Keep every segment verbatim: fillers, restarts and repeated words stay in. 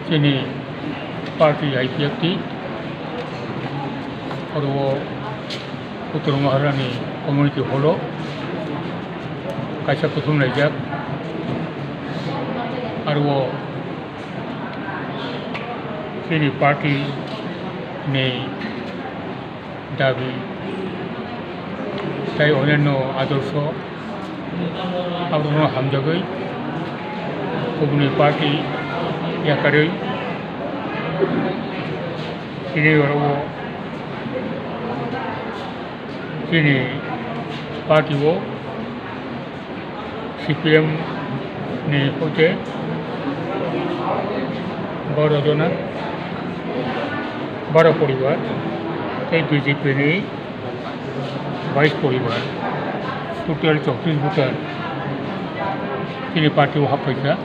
Chini party I P F T, oro o Uttor Maharani Community Hall o kaisa kuthum laijak. Aro o chini party ni dabi tei onyanno adorsho aborokno hamjagwi kubuni party yakarwi tini oro o chini party o C P M ni hoite baro jona, baro poribar, tei B J P ni bais poribar, total chowtris voter chini party o happaikha.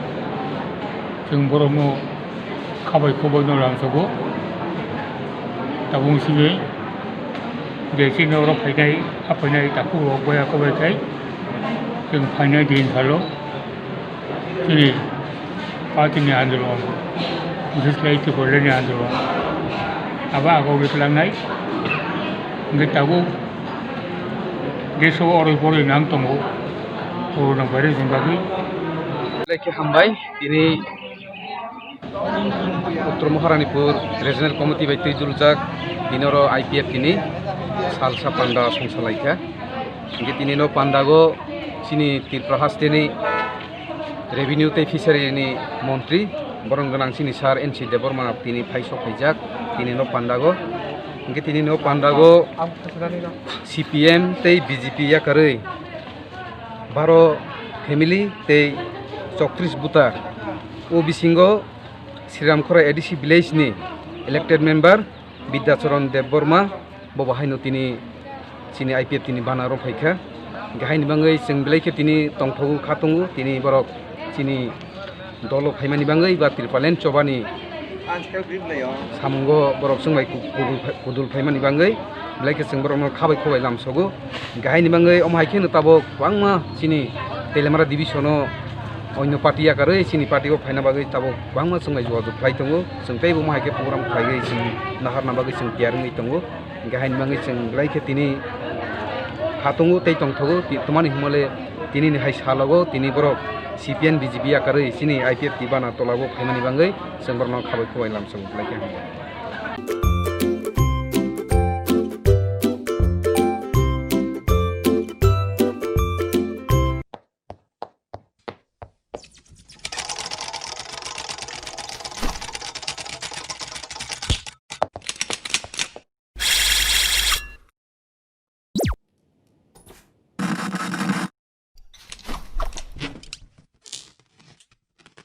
Chwng borokno khabai khoboi no lamsogo. Tabuk simi je chini oro phainai, haphainai takhuk rok boya kobai khai chwng phainai din salo chini party ni andolon, bises khlai Tripura ni andolon abo agok ri twlangnai. Hwnkhe tabuk deso oroi poroi nang tongo, corona virus ni bagwi. Belai khe hambai, tini Uttor Maharanipur Regional Committee bai twi duljak, tini oro I P F T ni salsa panda songsa laikha. Hingke tini no pandago chini Tripura haste ni Revenue tei Fishery ni montri, borong gwnang chini sir N C Debbarma tini phai sok phaijak, tini no pandago. Hingke tini no pandago C P M tei B J P yakarwi baro family tei chowtris voter. O bisingo Sriram Khora A D C village ni elected member Bidyacharan Debbarma, bo bo haino tini chini I P F T ni bana rok phaikha. Hingke haini bagwi chwng belai khe tini tongthogo, kha tongo, tini borok chini dolo phaimani bagwi ba Tipraland chobani samungo borok chwng bai ku-, kudul phai-, kudul phaimani bagwi belai khe chwng borokno khabai khobai lamsogo. Hingke haini bagwi omo hai kheno tabuk kwbangma chini Teliamura division o onyo party yakarwi chini party o phaina bagwi tabuk kwbangma chwng bai jogajog khlai tongo. Chwng teibo omo hai khe program khlaiwi chwng naharna bagwi chwng tiyar wngwi tongo. Hingke haini bagwi chwng belai khe tini kha tongo tei tongthogo. Ti-, twmani hwnmale tinini hai salogo tini borok C P M B J P yakarwi chini I P F T bana tolabo phaimani bagwi chwng borokno khabai khobai lamsogo belai khe hambai.